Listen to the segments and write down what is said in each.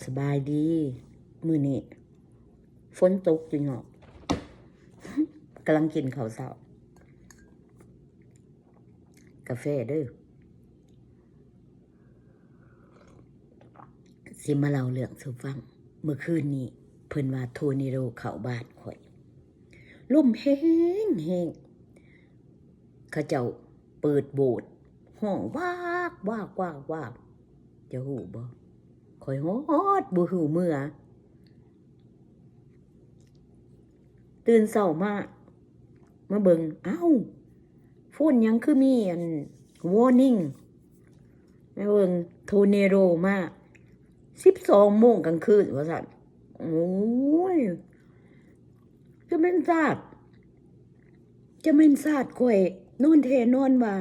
ສະບາຍດີ ມື້ນີ້ຝົນຕົກຢູ່ເນາະ ກຳລັງກິນເຂົ້າເຊົ້າ ກາແຟເດີ້ ຊິມາເລົ່າເລື່ອງສູ່ຟັງ. ເມື່ອຄືນນີ້ເພິ່ນວ່າໂທເນໂດເຂົ້າບ້ານຂ້ອຍ ລົມແຮງໆ ເຂົາເຈົ້າເປີດໂບດ ຮ້ອງວາກວາກວາກວາກ ເຈົ້າຮູ້ບໍ່? ຂ້ອຍຮອດບໍ່ຮູ້ເມືອ ຕື່ນເຊົ້າມາ ມາເບິ່ງ ເອົ້າ ໂຟນຫຍັງຄືມີອັນ ວໍນິ້ງ ມາເບິ່ງ ໂທເນໂດມາ ສິບສອງໂມງກາງຄືນວ່າຊັ້ນ. ໂອ້ຍ ຈະແມ່ນຊາດ ຈະແມ່ນຊາດຂ້ອຍນອນແທ້ນອນວ່າ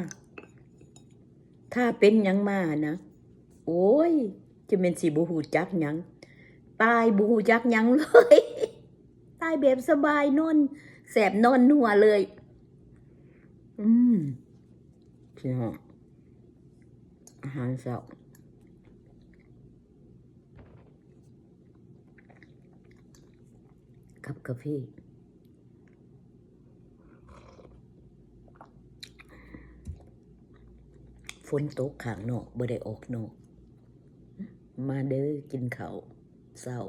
ຖ້າເປັນຫຍັງມານະ ໂອ້ຍ ຈະແມ່ນຊິບໍ່ຮູ້ຈັກຫຍັງ ຕາຍບໍ່ຮູ້ຈັກຫຍັງເລີຍ ຕາຍແບບສະບາຍ ນອນແຊບນອນນົວເລີຍ. ອືມ ພີ່ນ້ອງ ອາຫານເຊົ້າ ກັບກາເຟ ຝົນຕົກຂ້າງນອກ ບໍ່ໄດ້ອອກນອກ ມາເດີ້ ກິນເຂົ້າເຊົ້າ.